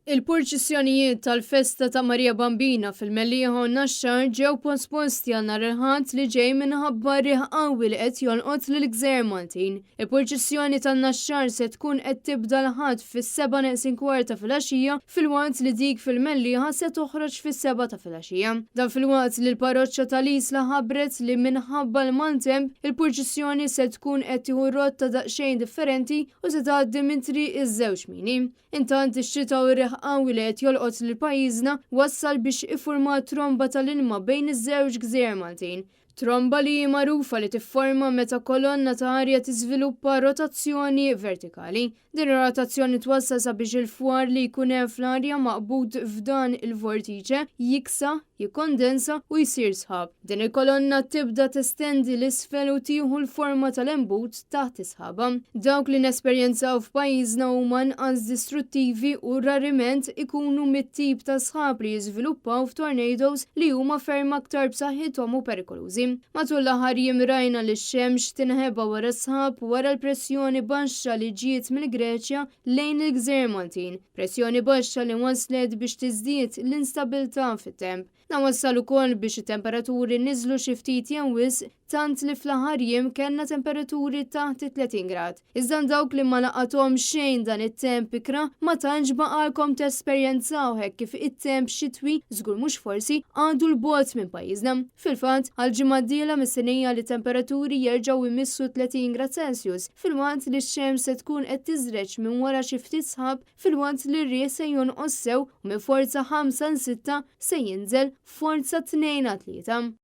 Il-purċissjonijiet tal-festa ta' Marija Bambina fil-Mellieħa u n-Naxxar ġew posposti għal nhar il-Ħadd li ġej minħabba riħ qawwi li qed jolqot lill-gżejjer Maltin. Il-purċissjoni tan-Naxxar se tkun qed tibda l-Ħadd fis-sebgħa neqsin kwart ta' filgħaxija filwaqt li dik fil-Mellieħa se toħroġ fis-sebgħa ta' filgħaxija. Dan filwaqt li l-parroċċa tal-Isla ħabbret li minħabba l-maltemp, il-purċissjoni se tkun qed tieħu rotta daqsxejn differenti u se tgħaddi minn Triq iż-Żewġ Mini. Intant, ix-xita u r-riħ qawwi li qed jolqot lil pajjiżna wassal biex iffurmat tromba tal-ilma bejn iż-żewġ gżejjer Maltin. Tromba li hi magħrufa li tifforma meta kolonna ta' arja tiżviluppa rotazzjoni vertikali. Din ir-rotazzjoni twassal sabiex il-fwar li jkun hemm fl-arja maqbud f'dan il-vortiċe jiksa, jikkondensa u jsir sħab. Din il-kolonna tibda testendi 'l isfel u tieħu l-forma ta' lembut taħt is-sħaba. Dawk li nesperjenzaw f'pajjiżna huma inqas distruttivi u rariment ikunu mit-tip ta' sħab li jiżviluppaw f'tornadoes li huma ferm aktar b'saħħithom u perikolużi. Matul l-aħħar jiem rajna li x-xemx tinħeba wara s-sħab wara l-pressjoni baxxa li ġiet mill-Greċja lejn il-gżejjer Maltin. Pressjoni baxxa li wasslet biex tiżdied l-instabilità fit-temp. Dan wassal ukoll biex it-temperaturi niżlu xi ftit jew wisq tant li fl-aħħar jiem kellna temperaturi taħt it-30 grad. Iżda dawk li ma laqathom xejn dan it-temp ikrah ma tantx baqgħalkom tesperjenzaw hekk kif it-temp xitwi, żgur mhux forsi, għadu 'l bogħod minn pajjiżna. Fil-fatt, għall-ġimgħa d-dieħla mistennija li t-temperaturi jerġgħu jmissu 30 grad Celsius, filwaqt li x-xemx se tkun qed tiżreġ minn wara xi ftit sħab filwaqt li r-riħ se jonqos sew u minn forza 5 għal 6 se jinżel forza 2 għal 3.